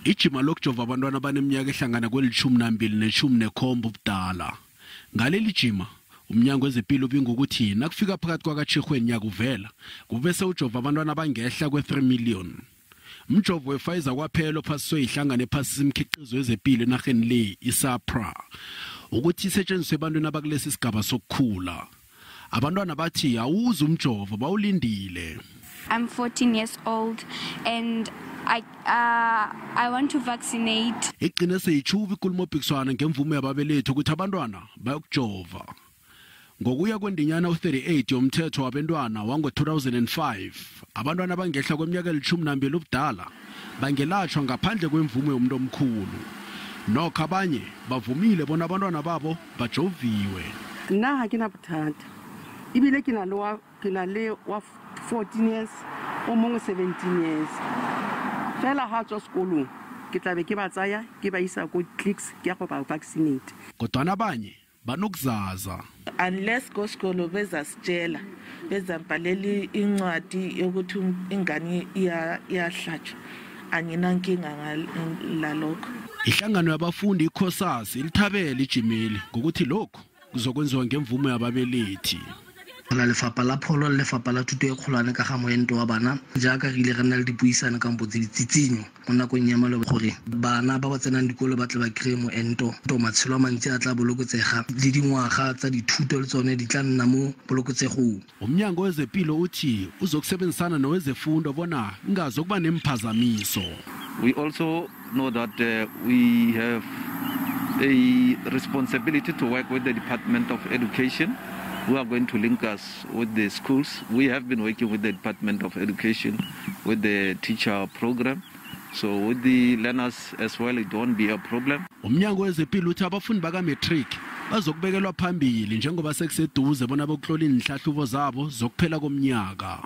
Ijima lokujova abantwana abaneminyaka ehlangana kwelitjhumi nambili ne-17 ubudala. Ngaleli jima, umnyango wezepilo ubingukuthi nakufika phakathi kwakaTjhirhweni nyakuvela kube sewujova abantwana abangehla kwe-3 million. Umjovo wePfizer kwaphela ophasiswe yihlangano ephasisa imikhiqizo yezepilo enarheni le, iSAHPRA, ukuthi isetshenziswe ebantwini abakulesi sigaba sokukhula. Abantwana bathi awuzi umjovo, bawulindile. I'm 14 years old and I want to vaccinate. Igcine seyitshuba ikulumophikiswana ngemvumo yababelethi ukuthi abantwana bayokujova. Ngokuya kwendinyana u-38 yomthetho wabentwana wango-2005, abantwana abangehla kweminyaka eli-12 ubudala bangelatshwa ngaphandle kwemvumo yomuntu omkhulu. Nokho abanye bavumile bona abantwana babo bajoviwe. Nna ga ke na bothata, ebile ke na le wa 14 years, o mongwe 17 years. Fela ga tswa sekolong ke tlabe ke ba tsaya ke ba isa ko Clicks, ke ya go ba vaccinate. Kodwana abanye banokuzaza. Unless kosikolo bezasitshela, bezambhalela incwadi yokuthi ingane iyahlatshwa, anginankinga ngalokho. Ihlangano yabafundi iCOSAS ilithabele ijimeli ngokuthi lokhu kuzokwenziwa ngemvumo yababelethi. La lefapha la pholo le lefapha la thuto e kgolwane ka ga moento wa bana, jaaka re ile re nna le dipuisano kampo tse ditsitsinyo mo nakong ya maloba gore bana ba ba tsenang dikolo ba tle ba kry-e moento, to matshelo a mantsi a tla boloketsega le dingwaga tsa dithuto le tsone di tla nna mo bolokotsegong. Umnyango wezepilo uthi uzokusebenzisana nowezefundo bona ingazokuba nemphazamiso. We also know that we have a responsibility to work with the Department of Education, who are going to link us with the schools. We have been working with the Department of Education with the teacher program. So with the learners as well, it won't be a problem. Umnyango wezepilo uthi abafundi baka-matric bazokubekelwa phambili njengoba sekuseduze bona bokutlola iinhlahlubo zabo zokuphela komnyaka.